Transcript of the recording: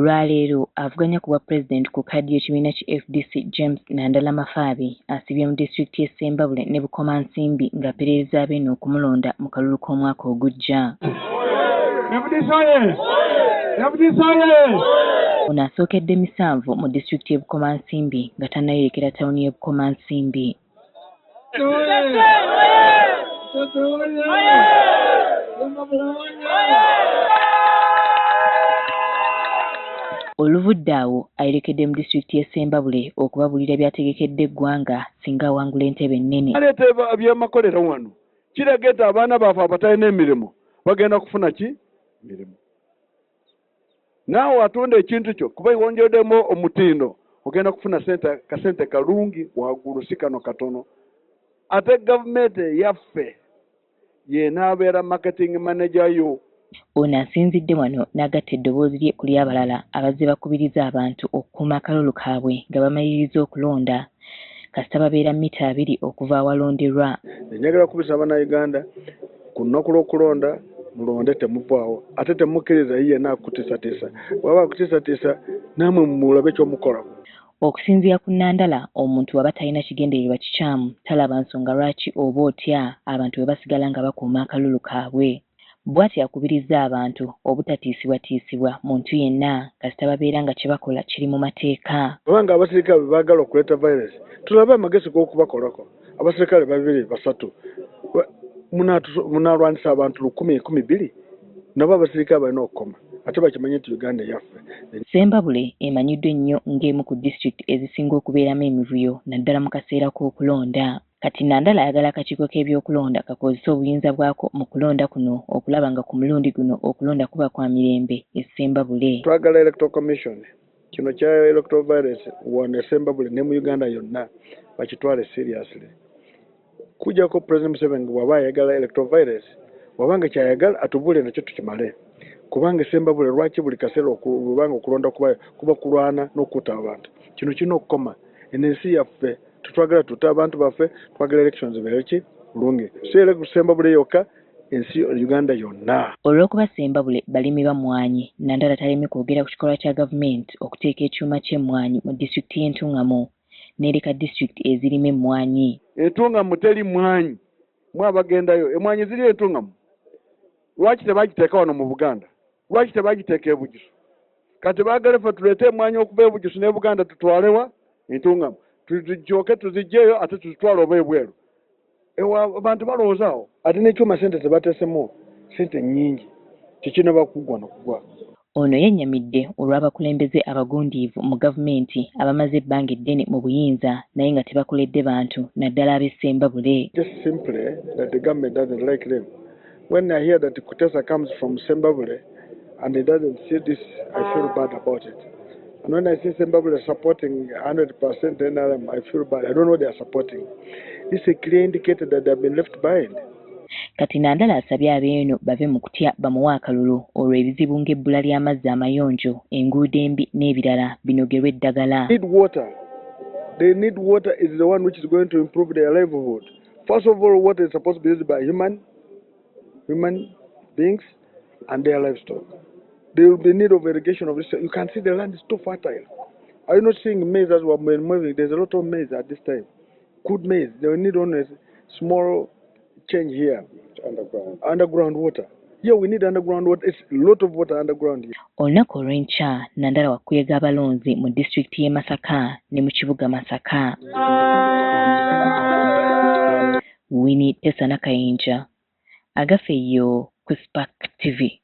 Olwaleero avuganya ku bwapulezidenti ku kkaadi y'ekibiina ki FDC James Nandala Mafaabi asibye mu disitulikiti y'e Ssembabule ne Bukomansimbi ng'aperereza abeeno okumulonda mu kalulu k'omwaka ogujja. Ono asookedde Misanvu mu disitulikiti y'e Bukomansimbi nga tannayolekera tawuni y'e Bukomansimbi. Oluvudde awo ayolekedde mu disitulikiti y'e Ssembabule okubabuulira by'ategekedde eggwanga singa awangula entebe ennene. Aleeta ebyamakolero wano kiraga nti abaana baffe abatalina emirimu bagenda kufuna ki mirimu. Naawe atunda ekintu kyo kuba wongeddemu omutindo ogenda kufuna sente kasente kalungi waggulu si kano katono. Ate gavumenti eyaffe y'enaabeera marketing manager yo. Ono asinzidde wano n'agatta eddoboozi lye ku ly'abalala abazze bakubiriza abantu okukuuma akalulu kaabwe nga bamaliriza okulonda kasita babeera mita 2 okuva awalonderwa. Njagala kubisa bannayuganda ku lunaku lw'okulonda mulonde temuvaawo ate temukkiriza yenna akutiisatiisa bw'aba akutiisatiisa nammwe mulabe ky'omukolako. Okusinziira ku Nandala, omuntu bw'aba talina kigendererwa kikyamu talaba nsonga lwaki oba otya abantu bwe basigala nga bakuuma akalulu kaabwe. Bw'atyo akubirizza abantu obutatiisibwatiisibwa muntu yenna kasita babeera nga kye bakola kiri mu mateeka. Kubanga abasirikale bwe baagala okuleeta virus tulabe amagezi g'okubakolako. Abasirikale 2 3 munaalwanisa abantu 10 12 nabo abasirikale balina okukoma ate bakimanye nti Uganda yaffe. Ssembabule emanyiddwa ennyo ng'emu ku disitulikiti ezisinga okubeeramu emivuyo naddala mu kaseera k'okulonda. Kati Nandala ayagala akakiiko k'ebyokulonda kakozese obuyinza bwako mu kulonda kuno okulaba nga ku mulundi guno okulonda kuba kwa mirembe e Ssembabule. Twagala Electoral Commission kino kya electoral violence wano e Ssembabule ne mu Uganda yonna bakitwale seriously. Kujjako President Museveni bw'aba ayagala electoral violence bw'abanga kyayagala atubuulire nakyo tukimale. Kubanga Ssembabule lwaki buli kaseera kubanga okulonda kuba kulwana n'okutta abantu. Kino kirina okukoma. Eno ensi yaffe tetwagala tutte abantu baffe, twagala elections zibeere ki bulungi. Si Ssembabule yokka, ensi Uganda yonna. Olw'okuba Ssembabule balimi ba mmwanyi, Nandala talemye kwogera ku kikolwa kya gavumenti okuteeka ekyuma ky'emmwanyi mu disitulikiti y'Entungamo n'ereka disitulikiti ezirima emmwanyi. Entungamo teri mmwanyi, mwe abagendayo emmwanyi ziri Entungamo. Lwaki tebagiteeka wano mu Buganda? Lwaki tebagiteeka e Bugisu? Kati baagala ffe tuleete emmwanyi okuva e Bugisu ne Buganda tutwalewa Entungamo, tuzijooke tuziggyeyo ate tuzitwale oba ebweru. Abantu balowooza awo. Ate n'ekyuma ssente zebateesemu ssente nnyingi tekinnaba kuggwa na kugwa. Ono yennyamidde olw'abakulembeze abagundiivu mu gavumenti abamaze ebbanga eddene mu buyinza naye nga tebakoledde bantu naddala ab'e Ssembabule. Just simply that the government doesn't like them. When I hear that Kutesa comes from Ssembabule and he doesn't see this, I feel bad about it. And when I see Ssembabule supporting 100% NRM, I feel bad. I don't know what they are supporting. This is a clear indicator that they have been left behind. Kati Nandala asabye abeeno bave mu kutya bamuwe akalulu olwo ebizibu ng'ebbula ly'amazzi amayonjo, enguudo embi n'ebirala binogerwe eddagala. Need water. They need water is the one which is going to improve their livelihood. First of all, water is supposed to be used by human beings and their livestock. There will be need of irrigation of this. You can see the land is too fertile. Are you not seeing maize as we are moving? There's a lot of maize at this time. Good maize. They will need only a small change here. Underground water. Yeah, we need underground water. It's a lot of water underground here. Olunaku olw'enkya Nandala wakuyega abalonzi mu disitulikiti y'e Masaka ne mu kibuga Masaka. Winnie Tesa Nakayinja, Agafeeyo ku Spark TV.